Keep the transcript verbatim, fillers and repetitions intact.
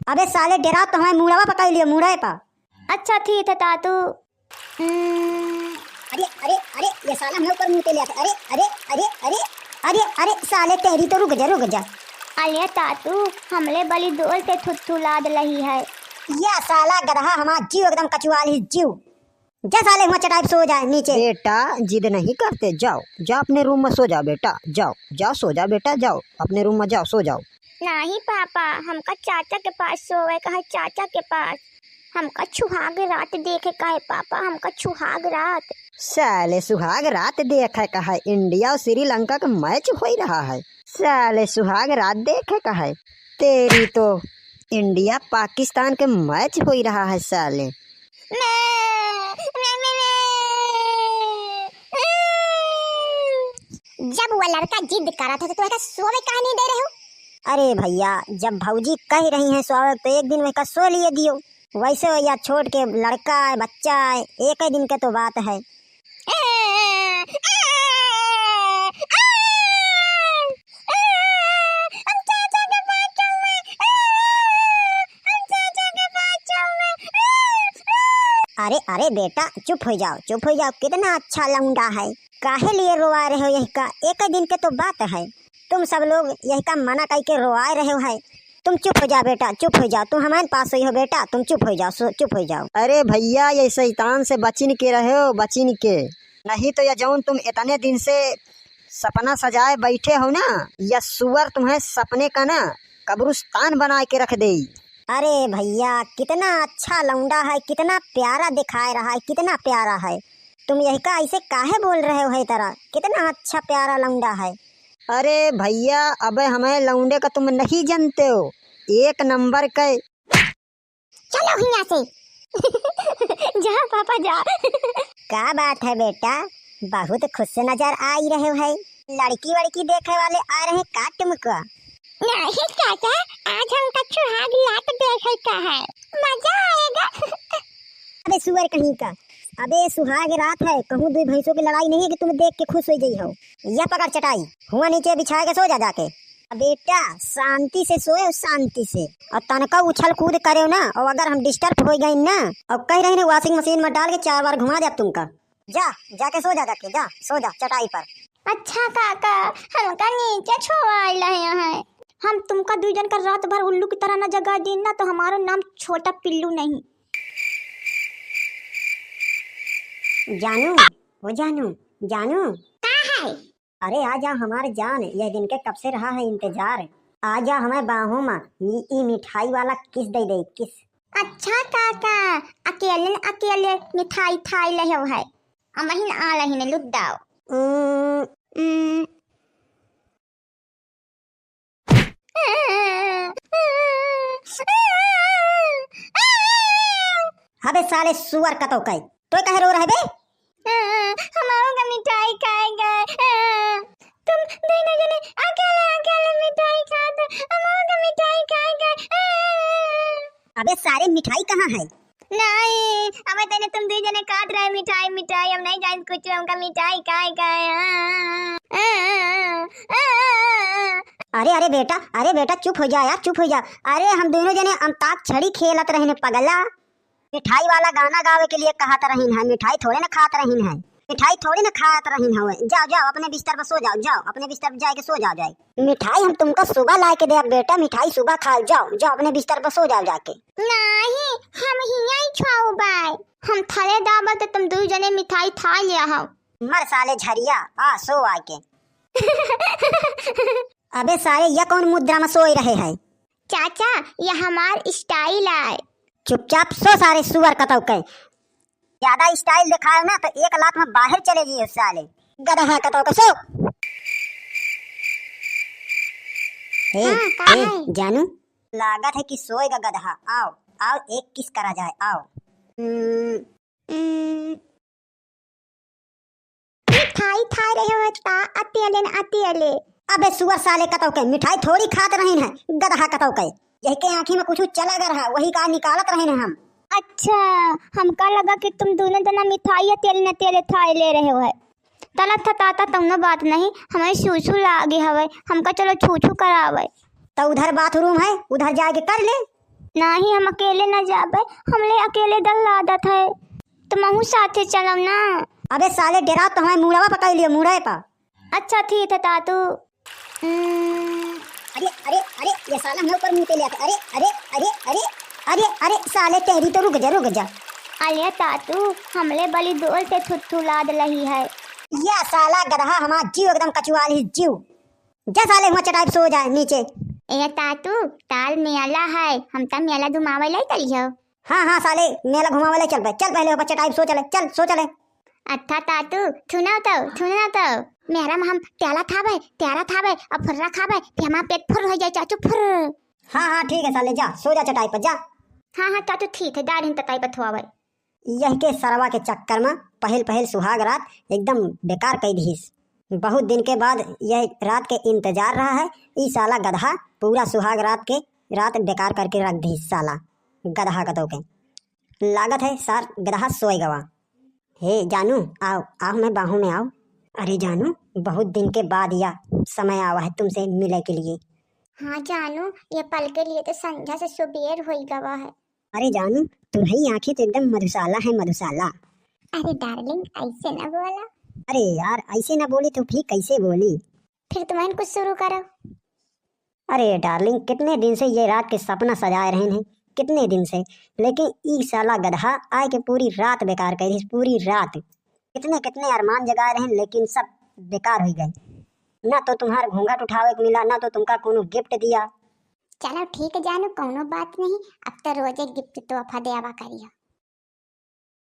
अबे साले, डेरात तो हमें मूड़वा पकड़ लियो, मूड़े पा। अच्छा ठीक है तातू। हम्म। अरे, अरे, अरे, ये साला हमरे ऊपर मुंह के ले आते। अरे, अरे, अरे, अरे, अरे, अरे, साले तेरी तो, रुक जा, रुक जा। अरे तातू, हमले बली दोल ते थुथुलाद लही है। या साला गदहा हमार जीव एकदम कचुआ ली जीव। जा साले, हुआँ चटाई पे सो जाए नीचे। बेटा, जिद नहीं करते, जाओ, जाओ अपने रूम में सो जाओ बेटा, जाओ, जाओ सो जाओ बेटा, जाओ अपने रूम में, जाओ सो जाओ। नहीं पापा, हमका चाचा के पास सोवे का है, चाचा के पास। हमका सुहाग रात देखे का है पापा, हमका सुहाग रात। साले सुहाग रात देखे का है, इंडिया और श्रीलंका का मैच होई रहा है। साले सुहाग रात देखे का है, तेरी तो इंडिया पाकिस्तान के मैच होई रहा है साले। मैं, मैं, मैं, मैं। जब वो लड़का जिद करत है तो तू एका सोवे काहे नहीं दे रहे हो? अरे भैया, जब भौजी कह रही हैं सोवे, तो एक दिन वहका सो लिए दियो। वैसे या छोट के लड़का है, बच्चा है, एक ही दिन के तो बात है। अरे, अरे बेटा, चुप हो जाओ, चुप हो जाओ। कितना अच्छा लौंडा है, काहे लिए रोवा रहे हो? यहका एक दिन के तो बात है, तुम सब लोग यहका मना कई के रोवा रहे हो है। तुम चुप हो जाओ बेटा, चुप हो जाओ, तुम हमारे पास सोई हो बेटा, तुम चुप हो जाओ, सो-, चुप हो जाओ। अरे भैया, ये शैतान से बचिन के रहे हो, बचिन के, नहीं तो यह जौन तुम इतने दिन से सपना सजाए बैठे हो ना, यह सुअर तुम्हें सपने का ना कब्रिस्तान बनाए के रख देई। अरे भैया, कितना अच्छा लौंडा है, कितना प्यारा दिखाए रहा है, कितना प्यारा है। तुम यहका ऐसे काहे बोल रहे हो है तरह? कितना अच्छा प्यारा लौंडा है। अरे भैया, अबे हमें लौंडे का तुम नहीं जानते हो, एक नंबर के। चलो हियाँ से। जा पापा जा। का बात है बेटा, बहुत खुश नजर आई रहे हो है, लड़की वड़की देखे वाले आ रहे का तुमको? नहीं चाचा, आज हमका सुहाग रात देखे का है, मजा आएगा। अबे सुअर कहीं का, अबे सुहाग रात है, कहूँ दुई भैंसों की लड़ाई नहीं है कि तुम देख के खुश हो जाई हो। या पकड़ चटाई, हुआ नीचे बिछा के सो जा जाके। बेटा शांति से सोए, शांति से, और तनका उछल कूद करे ना, और अगर हम disturb हो गए ना, और कह रहे ना washing machine में डाल के चार बार घुमा दे तुमका। जा, जाके सो जा, जाके जा, सो जा चटाई पर। अच्छा काका, हमका नीचे छोवाई रहे हैं। हम तुमका दुई जन का रात भर उल्लू की तरह न जगा दीन ना, तो हमारा नाम छोटा पिल्लू नहीं। जानू, ओ जानू, जानू। का है? अरे आ जा हमार जान, यह दिन के कब से रहा है इंतजार। आ जा हमारे बाहों में, मी-, ई मिठाई वाला kiss दे दे, kiss। अच्छा काका, अकेले अकेले मिठाई खाई ले हो है, अमहिन आ लहिन लुद्दाओ। उम, उम। अबे साले सुअर कतौ कै, तोय काहे रो रहे बे? हमहू का मिठाई खाए गए। तुम दोनों जने अकेले अकेले मिठाई खाते, हमहू का मिठाई खाए गए। अबे सारे मिठाई कहाँ है? नहीं, अबे तने तुम दुई जने खात रहे मिठाई, मिठाई, हम नहीं जानित कुछ, हमका मिठाई खाए गए। अरे, अरे बेटा, अरे बेटा, चुप हो जा यार, चुप हो जा। अरे हम दोनों जने अंताक्षरी खेलत रहने पगला। मिठाई वाला गाना गावे के लिए कहत रहीन है, मिठाई थोड़े ना खात रहीन है, मिठाई थोड़े ना खात रहीन है। जाओ, जाओ, अपने बिस्तर पर सो जाओ, जाओ, अपने बिस्तर पर जाके सो जाओ, जाए। मिठाई हम तुमका सुबह लाए के देब बेटा, मिठाई सुबह खाओ, जाओ, जाओ, अपने बिस्तर पर सो जाओ जाके। नहीं, हम हियाँ ही खाओ बाय, हम थले दाबल तो तुम दू जने मिठाई खा लिया हो। मर साले झरिया, आ सो आके। अबे सारे, यह कौन मुद्रा में सोए रहे है? चाचा, यह हमार style आय। चुपचाप सो सारे सुअर कतौ के। ज्यादा style दिखाओ ना तो एक लात में बाहर चले जाइए साले। गदहा कतौ के सो। ए, हाँ, का ए, है? जानू। लागत है कि सोएगा गदहा। आओ, आओ एक kiss करा जाए, आओ। हम्म, हम्म। मिठाई खाए रहे हो ता अतेले न अतेले। अबे सुअर साले कतौ के, मिठाई थोड़ी खात रहीन है, गदहा कतौ के। यही के आँखी में कुछ चला गर है, वही का निकालत रहीन है हम। अच्छा, हमका लगा कि तुम दोनों जना मिठाई अतेले न अतेले खाए ले रहे हो है। तला थताता तौनो बात नहीं, हमें छूछू लागे हवे, हमका चलो छूछू करावे। तो उधर bathroom है, उधर जाके कर ले। नाही, हम अकेले न जाबे, हमले अकेले डर लागत है, तुमहू साथे चलब ना। अबे साले, डेरा तो हमारे मुड़वा पकड़ लियो, मुड़े पा। अच्छा ठीक है तातू। हम्म। अरे, अरे, अरे, ये साला हमरे ऊपर मुंह पे ले आके, अरे, अरे, अरे, अरे, अरे, अरे, साले टेरी तो रुक जा, रुक जा। अरे तातू, हमले बली दोल से थुथुलाद लही है। या साला गदहा हमार जीव एकदम कचुआ ली जीव। जा साले हुआ चटाई पे सो जाए नीचे। ए तातू, ताल मेला है, हम त मेला घुमावे लाई तली हो। हाँ, हाँ, साले, मेला घुमावे ले चल बे। चल, पहले ऊपर चटाई पे सो चले, चल, सो चले। अच्छा तातू, थुना तो, थुना तो। मेहरा में हम प्याला थावे, प्याला थावे, और फुर्रा खावे, फिर हमारा पेट फुर्र हो जाए, चाचू, फुर्र। हाँ, हाँ, ठीक है, साले, जा, सो जा चटाई पर, जा। हाँ, हाँ, चाचू, ठीक है, डाल इन तताई पर थोआवे। यह के सरवा के चक्कर में पहल पहल सुहाग रात एकदम बेकार कई दिहिस। बहुत दिन के बाद यह रात के इंतजार रहा है, ई साला गदहा पूरा सुहाग रात के रात बेकार करके रख दिहिस साला गदहा कतौ के। लागत है सार गदहा सोए गवा। हे जानू, आओ, आओ, मैं बाहों में आओ। अरे जानू, बहुत दिन के बाद या समय आवा है तुमसे मिले के लिए। हाँ जानू, ये पल के लिए तो संझा से सुबेर होई गवा है। अरे जानू, तुम्हारी आंखें तो एकदम मधुशाला है, मधुशाला। अरे डार्लिंग, ऐसे ना बोला। अरे यार, ऐसे ना बोली तो फिर कैसे बोली? फिर तुम्हें कुछ शुरू करो। अरे डार्लिंग, कितने दिन से ये रात के सपना सजाए रहन हैं, कितने दिन से, लेकिन ई साला गदहा आए के पूरी रात बेकार कर दी, पूरी रात। कितने कितने अरमान जगाए रहन, लेकिन सब बेकार हो गए। ना तो तुम्हार घूंघट उठावे के मिला, ना तो तुमका कोनो गिफ्ट दिया। चलो ठीक है जानू, कोनो बात नहीं, अब तो रोजे गिफ्ट तोहफा देवा करियो।